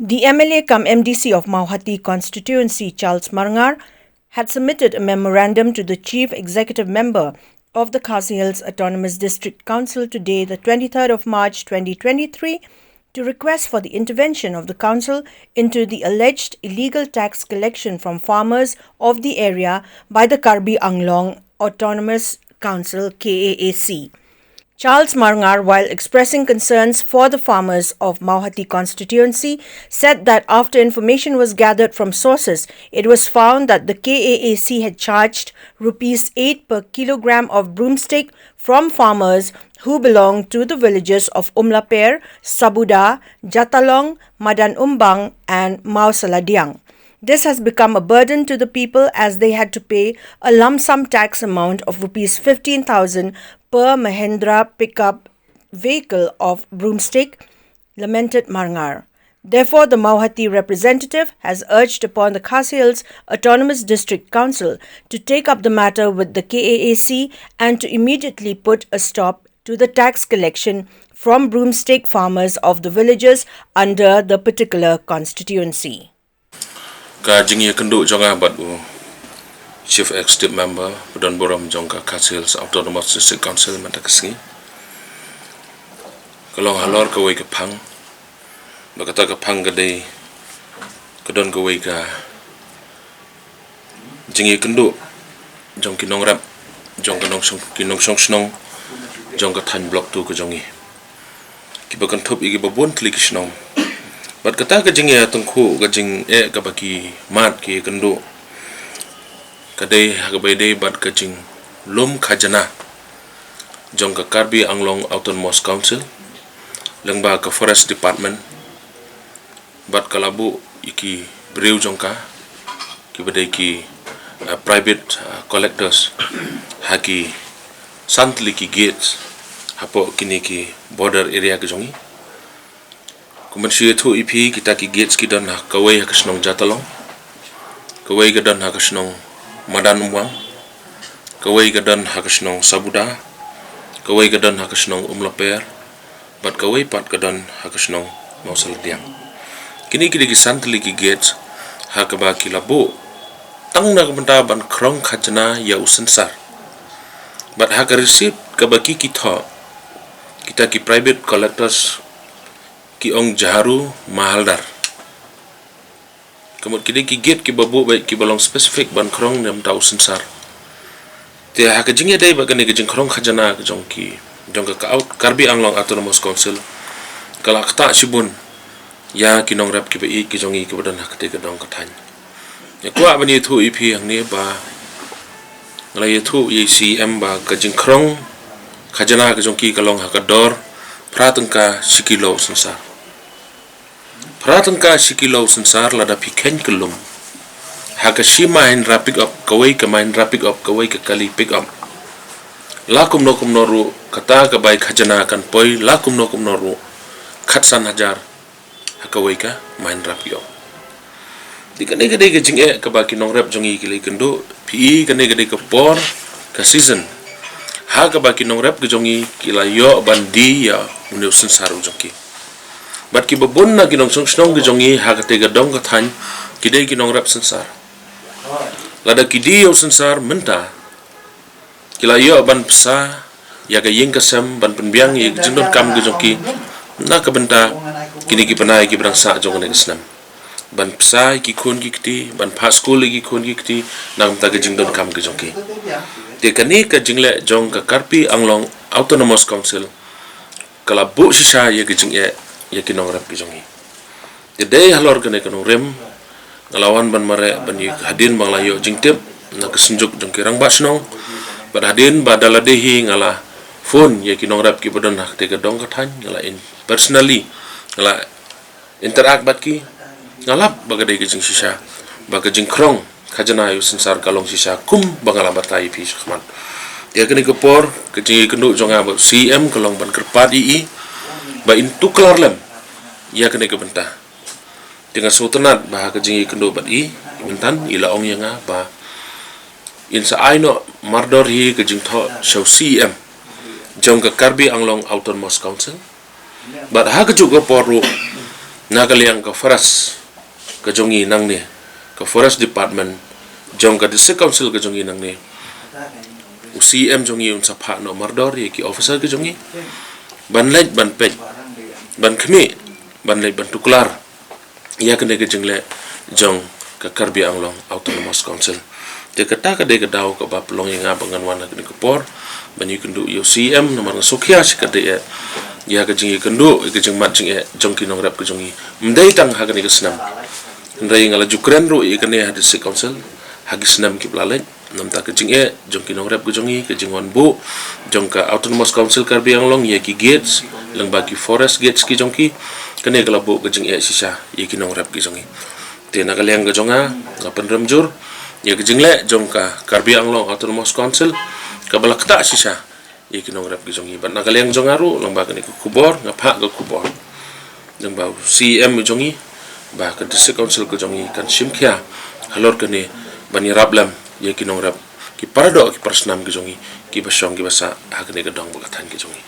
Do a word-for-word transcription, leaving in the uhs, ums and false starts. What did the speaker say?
The M L A cum M D C of Mawhati constituency, Charles Marngar, had submitted a memorandum to the Chief Executive Member of the Khasi Hills Autonomous District Council today, the twenty-third of March twenty twenty-three, to request for the intervention of the council into the alleged illegal tax collection from farmers of the area by the Karbi Anglong Autonomous Council, K A A C. Charles Marngar, while expressing concerns for the farmers of Mawhati constituency, said that after information was gathered from sources, it was found that the K A A C had charged rupees eight per kilogram of broomstick from farmers who belong to the villages of Umlaper, Sabuda, Jatalong, Madan Umbang, and Mawsaladiang. This has become a burden to the people, as they had to pay a lump sum tax amount of rupees fifteen thousand per Mahindra pickup vehicle of broomstick, lamented Marngar. Therefore, the Mawhati representative has urged upon the Khasi Hills Autonomous District Council to take up the matter with the K A A C and to immediately put a stop to the tax collection from broomstick farmers of the villages under the particular constituency. Ka jingïakynduh jong nga bad u Chief Executive Member ba don burom jong ka Khasi Hills Autonomous District Council mynta ka sngi ka long halor kawei ka phang, ba kata ka phang ka dei, ka don kawei ka jingïakynduh jong ki nongrep, jong ka nongshong, ki nongshong shnong jong ka thaiñ Block two ka jong ngi, kiba kynthup ïa kiba bun tylli ki shnong. Bad kata ka jingïatyngkhuh, ka jingeh kaba ki mad ki ïakynduh, ka dei ha kaba ïadei bad ka jinglum khajna jong ka Karbi Anglong Autonomous Council lyngba ka Forest Department, bad ka la buh ïa ki briew jong ka, kiba dei ki, uh, private, uh, collectors, ha ki san tylli ki gates hapoh kine ki border area ka jong ngi. Kumba shu ïathuh ïa phi, kita ki gates ki don ha kawei ha ka shnong Jatalong, kawei ka don ha ka shnong Madan Umwang, kawei ka don ha ka shnong Sabuda, kawei ka don ha ka shnong Umlaper, bad kawei pat ka don ha ka shnong Mawsaladiang. Kine ki dei ki san tylli ki gates ha kaba ki la buh tang na ka bynta ban khrong khajna ïa u synsar. Bad ha ka receipt kaba ki ki thoh, kita ki private collectors ki ong Jaharu Mahaldar. Ka mut ki dei ki gate kiba buh beit kiba long specific ban khrong na bynta u synsar. Te ha ka jingïadei bad kane ka jingkhrong khajna ka jong ki, jong ka, ka Au-, Karbi Anglong Autonomous Council, ka la ktah shibun ïa ki nongrep kiba ïeit ki jong ngi kiba don ha katei ka dong ka thaiñ. Nga kwah ban ïathuh ïa phi hangne ba nga la ïathuh ïa i C E M ba ka jingkhrong khajna ka jong ki ka long ha ka dor phra tyngka shi kilo u synsar. Phra tyngka shi kilo u synsar, lada phi kheiñ kyllum, ha ka shi Mahindra pick up, kawei ka Mahindra pick up, kawei ka kali pick up, la kumno kumno ruh kata ka bai khajna kan poi la kumno kumno ruh khatsan hajar ha kawei ka Mahindra pick up. Te kane ka dei ka jingeh kaba ki nongrep jong ngi ki la ïakynduh. Phi i, kane ka dei ka por, ka season ha kaba ki nongrep ka jong ngi ki la ïoh ban die ïa une u synsar u jong ki. Bad kiba bun na ki nongshong shnong ki jong ngi ha katei ka dong ka thaiñ ki dei ki nongrep synsar. Lada ki die ïa u synsar mynta, ki la ïoh ban pynsa ïa ka ïing ka sem, ban pynbiang ïa ka jingdonkam ka jong ki na ka bynta kine ki bnai kiba dang sah jong kane ka snem, ban pynsa ïa ki khun ki kti, ban phah skul ïa ki khun ki kti na ka bynta ka jingdonkam ka jong ki. Te kane ka jingleh jong ka Karbi Anglong Autonomous Council ka la buh shisha ïa ka jingeh ïa ki nongrep ki jong ngi. Te dei halor kane ka nongrim nga la wan ban mareh ban ïa, hadien ba nga la ïoh jingtip na ka synjuk jong ki rangbah shnong, bad hadien ba da lade hi nga la phone ïa ki nongrep kiba don ha katei ka dong ka thaiñ, nga la in personally, nga la interact bad ki, nga lap ba ka dei ka jingshisha, ba ka jingkhrong khajna ïa u synsar ka long shisha kumba nga la batai ïa phi shakhmat. Ïa kane ka por, ka jingïakynduh jong nga bad u C E M ka long ban kyrpad ïa i ba in tuklar lem ïa kane ka bynta. Te nga sngewtynnat ba ha ka jingïakynduh bad i, i mynta i la ong ïa nga ba in sa ai noh mardor hi ka jingthoh sha u C E M jong ka Karbi Anglong Autonomous Council. Bad ha kajuh ka por ruh Na ka liang ka forest ka jong ngi nangne, ka forest department jong ka District Council ka jong ngi nangne, u C E M jong ngi un sa phah noh mardor ïa ki officer ka jong ngi ban leit ban peit, ban khmih, ban leit ban tuklar ïa kane ka jingleh jong ka Karbi Anglong Autonomous Council. Te kata ka dei ka daw kaba pynlong ïa nga ba ngan wan ha kane ka por ban ïakynduh ïa u C E M, namar nga sngewkhia shikatdei eh ïa ka jingïakynduh, ïa ka jingmad jingeh jong ki nongrep ka jong ngi, ym dei tang ha kane ka snem, hynrei nga la ju kren ruh ïa kane ha District Council ha ki snem kiba la leit. Namar ka jingeh jong ki nongrep ka jong ngi, ka jingwan buh jong ka Autonomous Council Karbi Anglong ïa ki gates, lyngba ki forest gates ki jong ki, kane ka la buh ka jingeh shisha ïa ki nongrep ki jong ngi. Te na ka liang ka jong nga, nga pynrem jur ïa ka jingleh jong ka Karbi Anglong Autonomous Council kaba la ktah shisha ïa ki nongrep ki jong ngi. Bad na ka liang jong nga ruh, lyngba kane ka khubor, nga phah ka khubor lyngba u C E M jong ngi ba ka District Council ka jong ngi kan shim khia halor kane ban ïarap lem ïa ki nongrep, ki paradoh, ki parasnam ki jong ngi, kiba shong kiba sah ha kane ka dong bad ka thaiñ ka jong ngi.